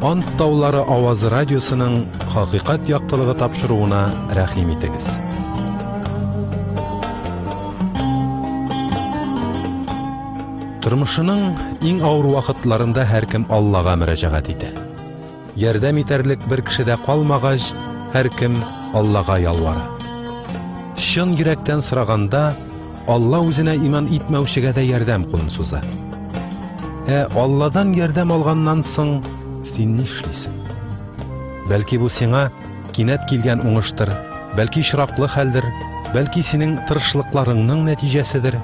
Ант таулары авазы радиосының Хакыйкать яктылыгы тапшыруына рәхим итегез. Тормышының иң авыр вакытларында һәркем Аллага мөрәҗәгать итә. Ярдәм итәрлек бер кеше дә калмагач, һәркем Аллага ялвара. Чын йөрәктән сораганда, Алла үзенә иман итмәүчегә дә ярдәм кулын суза. Ә Алладан ярдәм алганнан соң син нишлисең? Бәлки бу сиңа кинәт килгән уңыштыр, бәлки очраклы хәлдер, бәлки синең тырышлыкларыңның нәтиҗәседер.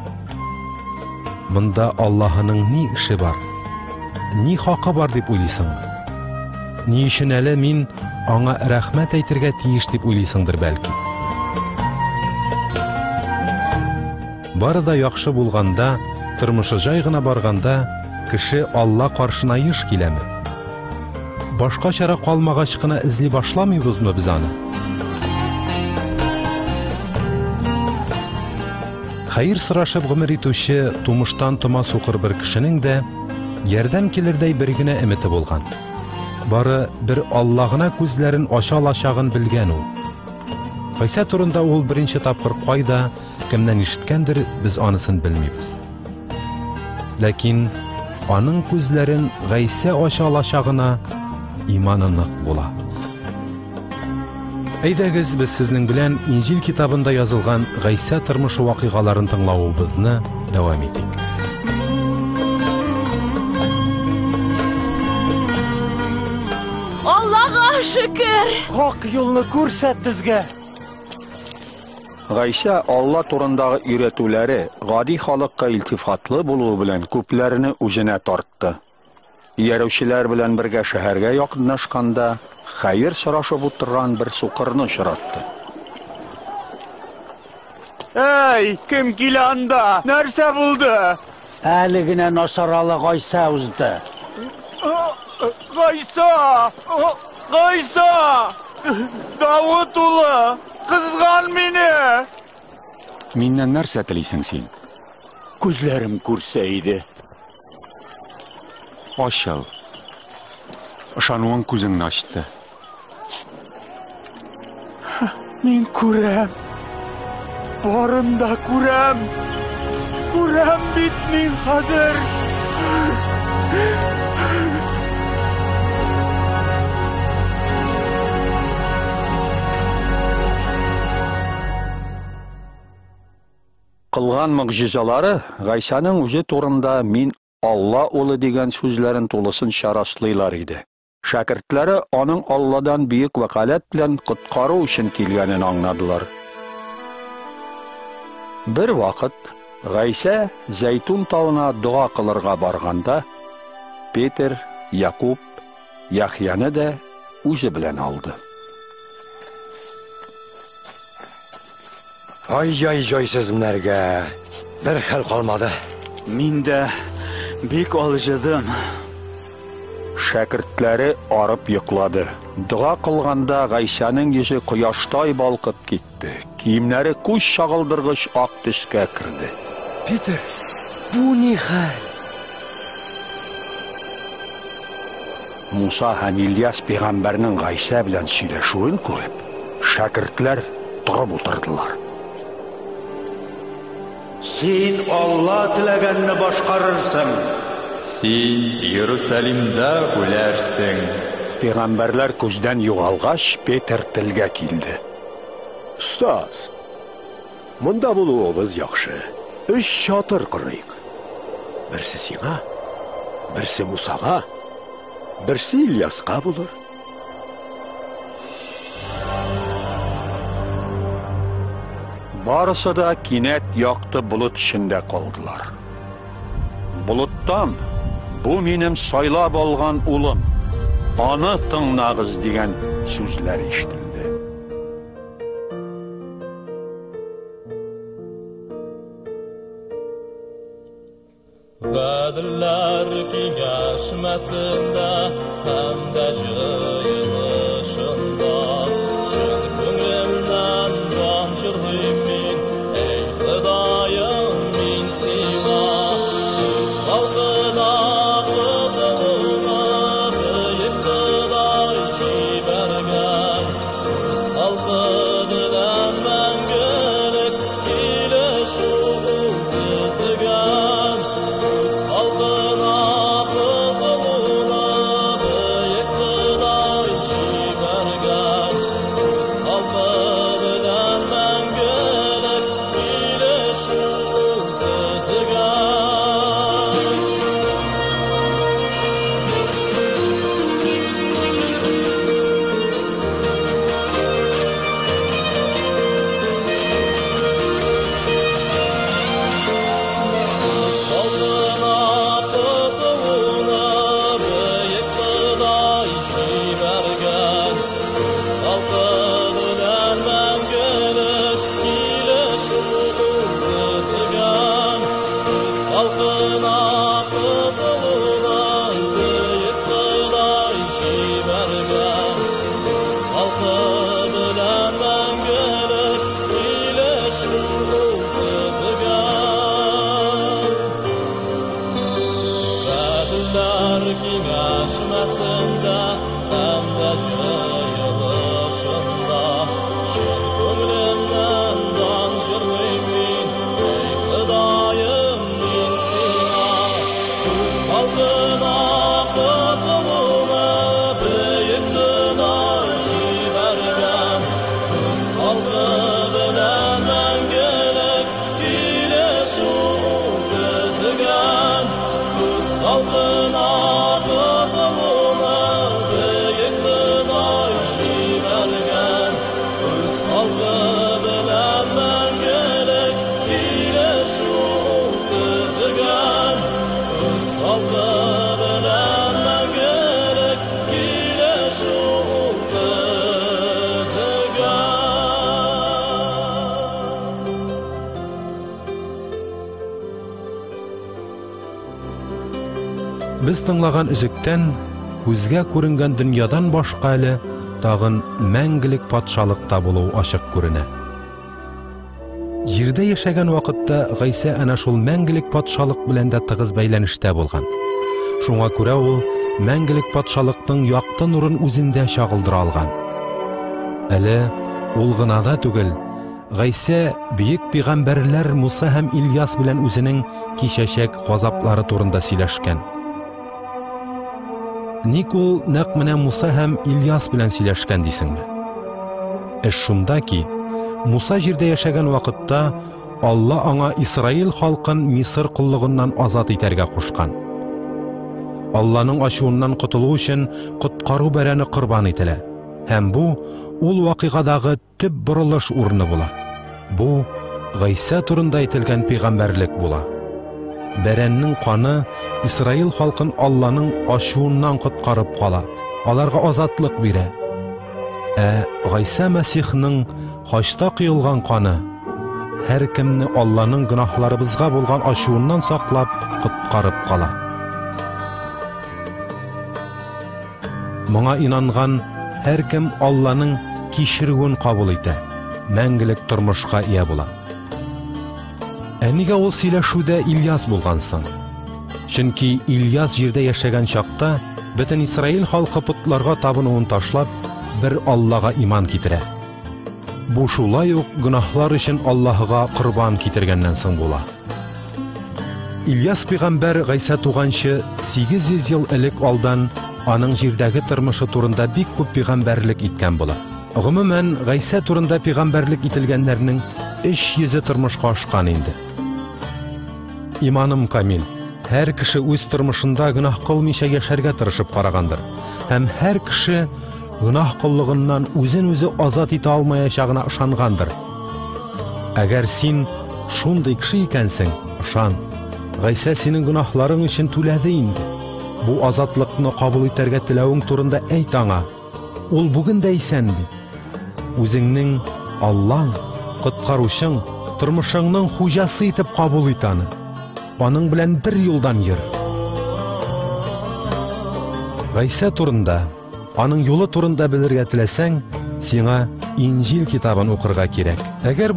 Монда Аллаһының ни эше бар? Ни хакы бар дип уйлыйсыңмы? Ни өчен әле мин аңа рәхмәт әйтергә тиеш дип уйлыйсыңдыр бәлки? Бары да яхшы булганда, тормышы җай гына барганда, кеше Алла каршына еш киләме? Башка чара калмагач кына эзли башламыйбызмы без аны? Хәер сорашып гомер итүче тумыштан тома сукыр бер кешенең дә ярдәм килердәй бер генә өмете булган. Бары бер Алла гына күзләрен ача алачагын белгән ул. Гайсә турында ул беренче тапкыр кайда, кемнән ишеткәндер, без анысын белмибез. Ләкин аның күзләрен Гайсә ача алачагына иманы нык була. Әйдәгез, без сезнең белән Инҗил китабында язылган Гайсә тормышы вакыйгаларын тыңлавыбызны дәвам итик. Аллага шөкер! Хак юлны күрсәт безгә. Гайсә Алла турындагы өйрәтүләре гади халыкка илтифатлы булуы белән күпләрне үзенә тартты. Иярүчеләр белән бергә шәһәргә якынлашканда, хәер сорашып утырган бер сукырны очратты. Әй, кем килә анда? Нәрсә булды? Әле генә Насаралы Гайсә узды. Гайсә! Гайсә! Давыт улы, кызган мине! Миннән нәрсә телисең син? Күзләрем күрсә иде. Ачыл. Ышануың күзеңне ачты. Мин күрәм. Барын да күрәм. Күрәм бит мин хәзер. Кылган могҗизалары Гайсәнең үзе турында мин Алла улы дигән сүзләрен тулысынча раслыйлар иде. Шәкертләре аның Алладан бөек вәкаләт белән коткару өчен килгәнен аңладылар. Бер вакыт Гайсә Зәйтүн тавына дога кылырга барганда, Петер, Якуб, Яхъяны да үзе белән алды. Ай-яй җайсыз менәргә. Бер хәл калмады. Мин дә бик алҗыдым. Шәкертләре арып йоклады. Дога кылганда Гайсәнең йөзе кояштай балкып китте. Киемнәре күз чагылдыргыч ак төскә керде. Питер, бу ни хәл? Муса һәм Ильяс пәйгамбәрнең Гайсә белән сөйләшүен күреп, шәкертләр торып утырдылар. Син Алла теләгәнне башкарырсың. Син Иерусалимда үләрсең. Пәйгамбәрләр күздән югалгач, Петер телгә килде. Остаз, монда булуыбыз яхшы. Өч чатыр корыйк. Берсе сиңа, берсе Мусага, берсе Ильяска булыр. Барысы да кинәт якты болыт эчендә калдылар. Болыттан бу минем сайлап алган улым, аны тыңлагыз дигән сүзләр ишетелде. Гаделләр киңәшмәсендә һәм дә җыелышында чын күңелемнән дан җырлыйм мин, әй Ходаем, мин сиңа. Үз халкына кылуны бөек. халкы белән мәңгелек килешү ул төзегән. Үз халкына котылуны бөек Ходай җибәргән. Үз халкы белән мәңгелек килешү ул төзегән. Гаделләр киңәшмәсендә һәм дә җыелышында чын күңелемнән дан җырлыйм мин, әй Ходаем, мин сиңа. Үз халкына котылуны бөек Ходай җибәргән. Үз халкы белән мәңгелек килешү ул төзегән. Үз халкына котылуны бөек Ходай җибәргән. Үз халкы белән мәңгелек килешү ул төзегән. Үз халкы белән мәңгелек килешү ул төзегән. Без тыңлаган өзектән күзгә күренгән дөньядан башка әле тагын мәңгелек патшалыкта булу ачык күренә. Җирдә яшәгән вакытта Гайсә әнә шул мәңгелек патшалык белән дә тыгыз бәйләнештә булган. Шуңа күрә ул мәңгелек патшалыкның якты нурын үзендә чагылдыра алган. Әле ул гына да түгел, Гайсә бөек пәйгамбәрләр Муса һәм Ильяс белән үзенең кичәчәк газаплары турында сөйләшкән. Ник ул нәкъ менә Муса һәм Ильяс белән сөйләшкән дисеңме? Эш шунда ки, Муса җирдә яшәгән вакытта Алла аңа Исраил халкын Мисыр коллыгыннан азат итәргә кушкан. Алланың ачуыннан котылу өчен коткару бәрәне корбан ителә. Һәм бу ул вакыйгадагы төп борылыш урыны була. Бу Гайсә турында әйтелгән пәйгамбәрлек була. Бәрәннең каны Исраил халкын Алланың ачуыннан коткарып кала, аларга азатлык бирә. Ә Гайсә Мәсихның хачта коелган каны һәр кемне Алланың гөнаһларыбызга булган ачуыннан саклап коткарып кала. Моңа инанган һәр кем Алланың кичерүен кабул итә, мәңгелек тормышка ия була. Ә нигә ул сөйләшүдә Ильяс булган соң? Чөнки Ильяс җирдә яшәгән чакта бөтен Исраил халкы потларга табынуын ташлап, бер Аллага иман китерә. Бу шулай ук гөнаһлар өчен Аллаһыга корбан китергәннән соң була. Ильяс пәйгамбәр Гайсә туганчы 800 ел элек алдан аның җирдәге тормышы турында бик күп пәйгамбәрлек иткән була. Гомумән, Гайсә турында пәйгамбәрлек ителгәннәрнең 300-е тормышка ашкан инде. Иманым камил. Һәр кеше үз тормышында гөнаһ кылмыйча яшәргә тырышып карагандыр. Һәм һәр кеше гөнаһ коллыгыннан үзен үзе азат итә алмаячагына ышангандыр. Әгәр син шундый кеше икәнсең, ышан. Гайсә синең гөнаһларың өчен түләде инде. Бу азатлыкны кабул итәргә теләвең турында әйт аңа. Ул бүген дә исән бит. Үзеңнең Аллаң, коткаручың, тормышыңның хуҗасы итеп кабул ит аны. Аның белән бер юлдан йөр. Гайсә турында, аның юлы турында белергә теләсәң, сиңа Инҗил китабын укырга кирәк. Әгәр